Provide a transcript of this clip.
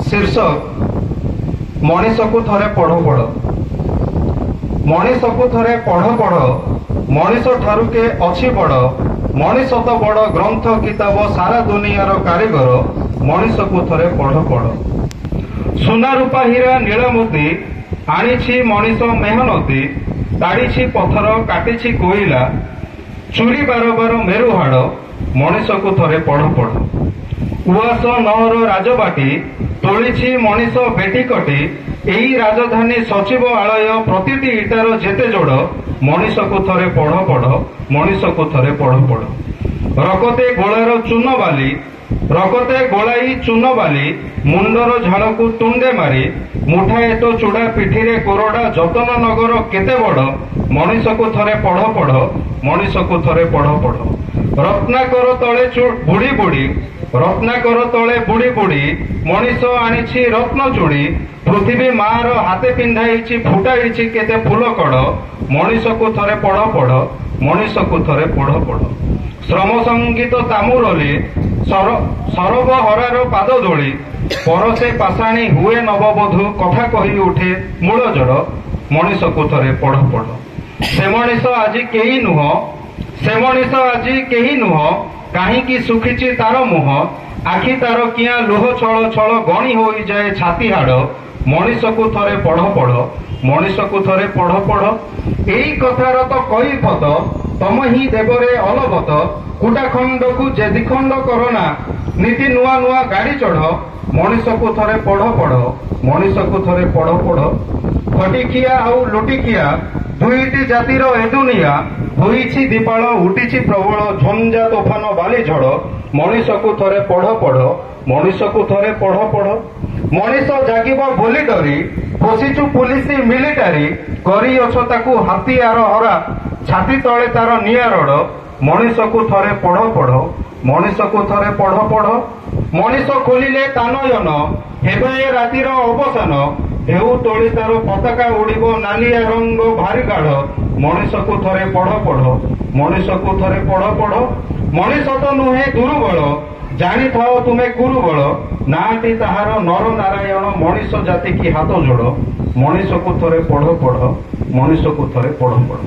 ଶୀର୍ଷକ ମଣିଷକୁ ଥରେ ପଢ ପଢ। ମଣିଷକୁ ଥରେ ପଢ ପଢ, ମଣିଷ ଠାରୁ କେ ଅଛି ବଡ଼? ମଣିଷ ତ ବଡ଼ ଗ୍ରନ୍ଥ କିତାବ, ସାରା ଦୁନିଆର କାରିଗର। ମଣିଷକୁ ଥରେ ପଢ ପଢ। ସୁନା ରୂପା ହୀରା ନୀଳମୁଦି ଆଣିଛି ମଣିଷ ମେହନତି, ତାଡ଼ିଛି ପଥର, କାଟିଛି କୋଇଲା, ଚୁରି ବାରବାର ମେରୁହାଡ଼। ମଣିଷକୁ ଥରେ ପଢ ପଢ। ଉଆସ ନଅର ରାଜବାଟୀ ତୋଳିଛି ମଣିଷ ବେଟିକଟି, ଏଇ ରାଜଧାନୀ ସଚିବ ଆଳୟ ପ୍ରତିଟି ଇଟାର ଯେତେ ଯୋଡ଼। ମଣିଷକୁ ଥରେ ପଢ ପଢ, ମଣିଷକୁ ଥରେ ପଢ ପଢ। ରକତେ ଗୋଳାର ଚୂନ ବାଲି, ରକତେ ଗୋଳାଇ ଚୂନ ବାଲି, ମୁଣ୍ଡର ଝାଳକୁ ତୁଣ୍ଡେ ମାରି, ମୁଠାଏ ତ ଚୂଡ଼ା ପିଠିରେ କୋରଡ଼ା, ଯତନ ନଗର କେତେ ବଡ଼। ମଣିଷକୁ ଥରେ ପଢ ପଢ, ମଣିଷକୁ ଥରେ ପଢ ପଢ। ରତ୍ନାକର ତଳେ ବୁଡ଼ି ବୁଡ଼ି, ରତ୍ନାକର ତଳେ ବୁଡ଼ି ବୁଡ଼ି ମଣିଷ ଆଣିଛି ରତ୍ନ ଚୁଡ଼ି, ପୃଥିବୀ ମାର ହାତେ ପିନ୍ଧାଇଛି, ଫୁଟାଇଛି କେତେ ଫୁଲ କଡ଼। ମଣିଷକୁ ଥରେ ପଢ ପଢ, ମଣିଷକୁ ଥରେ ପଢ ପଢ। ଶ୍ରମ ସଙ୍ଗୀତ ତାମୁରଲି ସରବ ହରାର ପାଦ ଧୂଳି ପରସେ ପାଷାଣୀ ହୁଏ ନବବଧୂ, କଥା କହି ଉଠେ ମୂଳ ଜଡ଼। ମଣିଷକୁ ଥରେ ପଢ ପଢ। ସେ ମଣିଷ ଆଜି କେହି ନୁହଁ, ସେ ମଣିଷ ଆଜି କେହି ନୁହଁ, କାହିଁକି ଶୁଖିଛି ତାର ମୁହଁ? ଆଖି ତାର କିଆଁ ଲୁହ ଛଳ ଛଳ, ଗଣି ହୋଇଯାଏ ଛାତି ହାଡ଼। ମଣିଷକୁ ଥରେ ପଢ ପଢ, ମଣିଷକୁ ଥରେ ପଢ ପଢ। ଏଇ କଥାର ତ କଇଫତ ତମ ହିଁ ଦେବରେ ଅଲବତ, କୁଟା ଖଣ୍ଡକୁ ଯେ ଦିଖଣ୍ଡ କରନା, ନୀତି ନୂଆ ନୂଆ ଗାଡି ଚଢ। ମଣିଷକୁ ଥରେ ପଢ ପଢ, ମଣିଷକୁ ଥରେ ପଢ ପଢ। ଖଟିଖିଆ ଆଉ ଲୁଟିଖିଆ ଦୁଇଟି ଜାତିର ଏ ଦୁନିଆ ହୋଇଛି ଦୀପାଳ, ଉଠିଛି ପ୍ରବଳ ଝଞ୍ଜା ତୋଫାନ ବାଲି ଝଡ଼। ମଣିଷକୁ ଥରେ ପଢ ପଢ, ମଣିଷକୁ ଥରେ ପଢ ପଢ। ମଣିଷ ଜାଗିବ ବୋଲି ଡରି ପୋଷିଛୁ ପୁଲିସ ମିଲିଟାରୀ, କରିଅଛ ତାକୁ ହାତିଆର ହରା, ଛାତି ତଳେ ତାର ନିଆଁ ରଡ଼। ମଣିଷକୁ ଥରେ ପଢ ପଢ, ମଣିଷକୁ ଥରେ ପଢ ପଢ। ମଣିଷ ଖୋଲିଲେ ତା ନୟନ ହେବ ଏ ରାତିର ଅବସାନ, ଢେଉ ତୋଳି ତାର ପତାକା ଉଡ଼ିବ ନାଲିଆ ରଙ୍ଗ ଭାରି ଗାଢ଼। ମଣିଷକୁ ଥରେ ପଢ ପଢ, ମଣିଷକୁ ଥରେ ପଢ ପଢ। ମଣିଷ ତ ନୁହେଁ ଦୁର୍ବଳ, ଜାଣିଥାଅ ତୁମେ କୁରୁବଳ, ନାଁଟି ତାହାର ନର ନାରାୟଣ। ମଣିଷ ଜାତି କି ହାତ ଯୋଡ଼। ମଣିଷକୁ ଥରେ ପଢ ପଢ, ମଣିଷକୁ ଥରେ ପଢ ପଢ।